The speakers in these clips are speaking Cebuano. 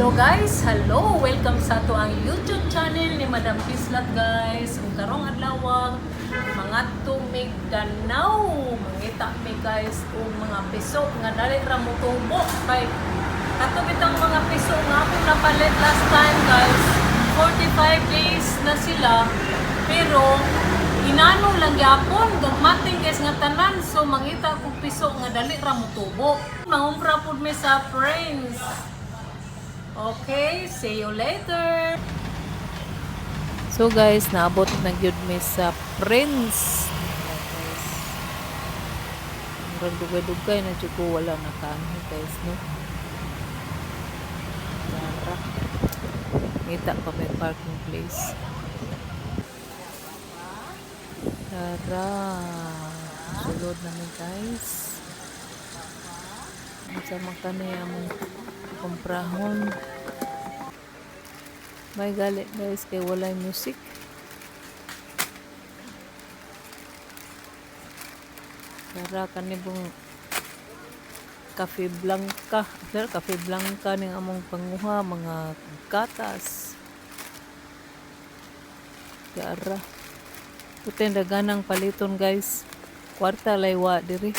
Hello guys, hello! Welcome sa ato ang YouTube channel ni Madam Pislat, guys. Ug karong adlaw mga tumig Danao, mangita mi, guys, og mga piso nga dali ra mo tubo kay kato bitang mga piso nga akong napalit last time, guys. 45 days na sila pero inano lang gyapon, gagmating, guys, nga tanan. So mangita kog piso nga dali ra mo tubo. Mangumpra pud mi sa Prince. Okay, see you later. So guys, naabot na gyud mi sa Prince. Ayan, guys. Murag dugay-dugay na jud ko wala nakaanhi, guys, no. Tara. Ngita pa may parking place. Tara. Sulod na mi, guys. Unsa man kani among kumprahon? May gali, guys, kay walay music. Tara, kani bong Cafe Blanca. Sir, Cafe Blanca ning among panguha, mga gatas. Tara. Putin daganang paliton, guys. Kwarta laywa diri.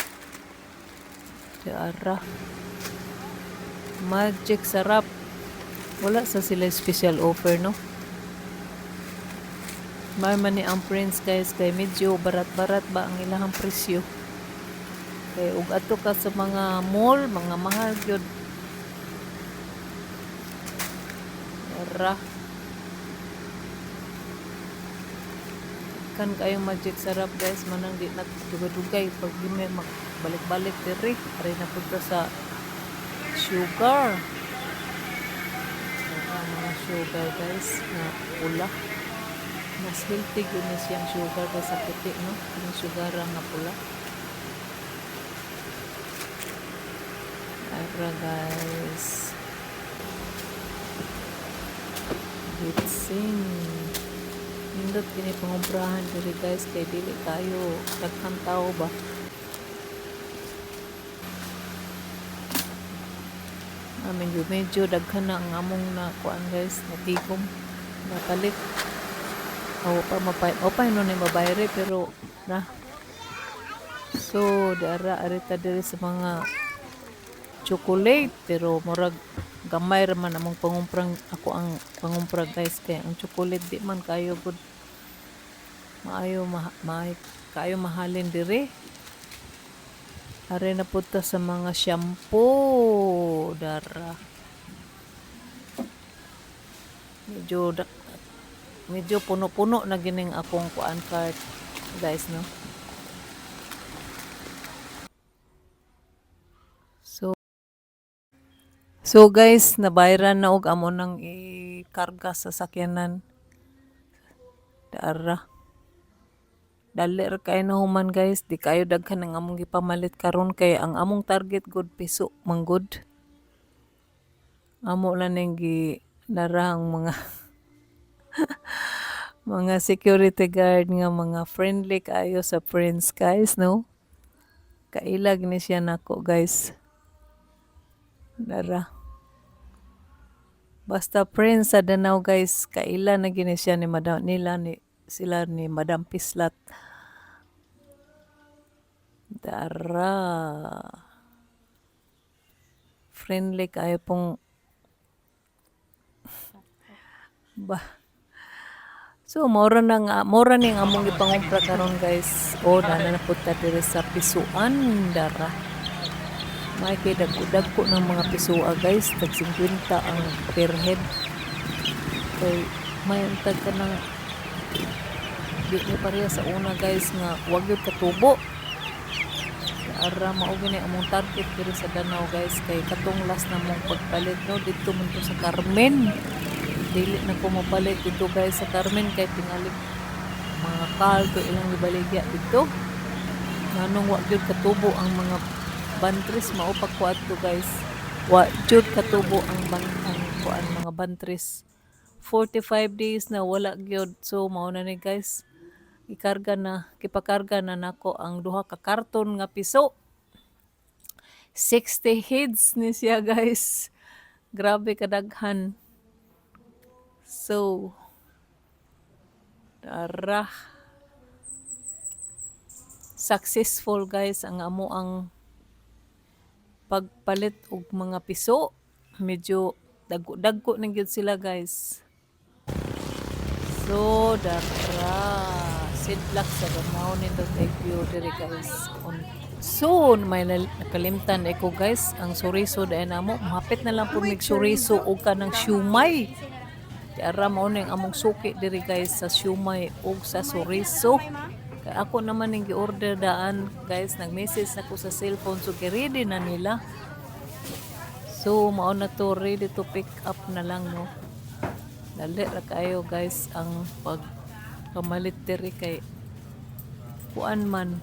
Tara. Magic Sarap. Wala sa sila special offer, no? May man ni ang Prince, guys, kay medyo barat-barat ba ang ilahang presyo. Kay ug adto ka sa mga mall, mga mahal gyud. Ra. Kan kayong Magic Sarap, guys, manang di na dugay-dugay pag di may balik-balik diri, ari na pud ta sa sugar. Saka mga sugar, guys, na pula. Mas healthy gyud ni siyang sugar kaysa puti, no? Yung sugar nga pula. Ara, guys. Bitsin. Nindot kini pangumprahan diri, guys, kay dili kayo daghan tao ba. Ah, medyo medyo daghan na ang among na kuan, guys, natigom napalit. Aw pa mapay o pa no ni mabayre pero na. So dara arita diri sa mga chocolate pero murag gamay ra man among pangumprang, ako ang pangumpra, guys, kay ang chocolate di man kayo gud maayo ma, maayo kaayo mahalin diri. Ari na pud ta sa mga shampoo dara. Medyo medyo puno-puno na gining akong kuan cart, guys, no. So guys, nabayran na og amo nang ikarga sa sakyanan. Dara. Dali ra kaayo nahuman, guys, di kayo daghan ang among gipamalit karon kay ang among target gud piso man gud. Amo lang ning gi narang mga mga security guard nga mga friendly kaayo sa Prince, guys, no. Kailag ni siya nako, guys. Dara. Basta Prince sa Danao, guys, kaila na gini siya ni Madam nila ni sila ni Madam Pislat. Dara. Friendly kayo pong ba. So mora na nga, mora ning among gipangumpra karon, guys. O na na pud ta diri sa pisuan dara. May kay dagko-dagko ng mga pisua, guys, tag 50 ang per head. Kay may tag ka ng di ni pareha sa una, guys, nga wag gyud katubo. Ara mao gini among target diri sa Danao, guys, kay katong last na mong pagpalit, no, didto man to sa Carmen. Dili na ko mopalit dito, guys, sa Carmen kay tingali mga kaldo ilang gibaligya dito. Nganong wa gyud katubo ang mga bantres mao pagkuat to, guys. Wa jud katubo ang bang ang kuan mga bantres. 45 days na wala gyud. So mao na ni, guys. Ikarga na, kipakarga na nako ang duha ka karton nga piso. 60 heads ni siya, guys. Grabe kadaghan. So, tara. Successful, guys, ang amo ang pagpalit og mga piso. Medyo dagko-dagko na gyud sila, guys. So, dara. Sidlak sa mao nindot kay view diri, guys. So, may nakalimtan ko, guys, ang suriso dahil namo. Mahapit na lang po mig suriso og kanang siumay. Dara mao ning among suki diri, guys, sa siumay og sa suriso. Kay ako naman ning gi-order daan, guys, nag-message na ko sa cellphone, so ready na nila. So mao na to, ready to pick up na lang, no. Dali ra kayo, guys, ang pag pamalit diri kay kuan man,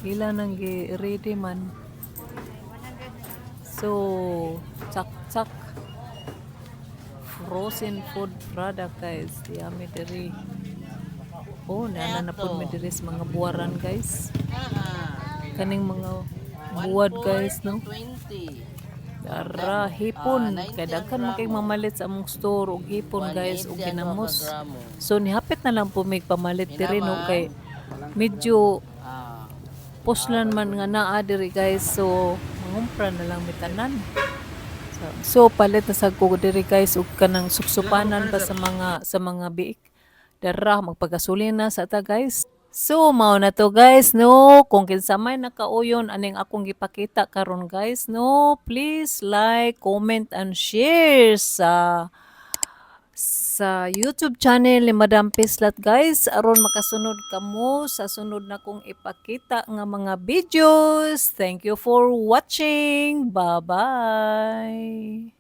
ila nang gi-ready man. So, tsak-tsak frozen food product, guys. Yummy diri. Oh, nana na pud mi diri sa mga buwaran, guys. Kaning mga buwad, guys, no. 20. Dara hipon kay daghan man kay mamalit sa among store og hipon, guys, og ginamos. So nihapit na lang po mig pamalit diri, no, kay medyo puslan man nga naa diri, guys, so mangumpra na lang mi tanan. So palit na sad ko diri, guys, og kanang supsupanan pa sa mga biik. Dara magpagasolina sa ta, guys. So mao na to, guys, no. Kung kinsa may nakauyon aning akong gipakita karon, guys, no, please like, comment and share sa YouTube channel ni Madam Pislat, guys, aron makasunod kamo sa sunod na kong ipakita nga mga videos. Thank you for watching. Bye-bye.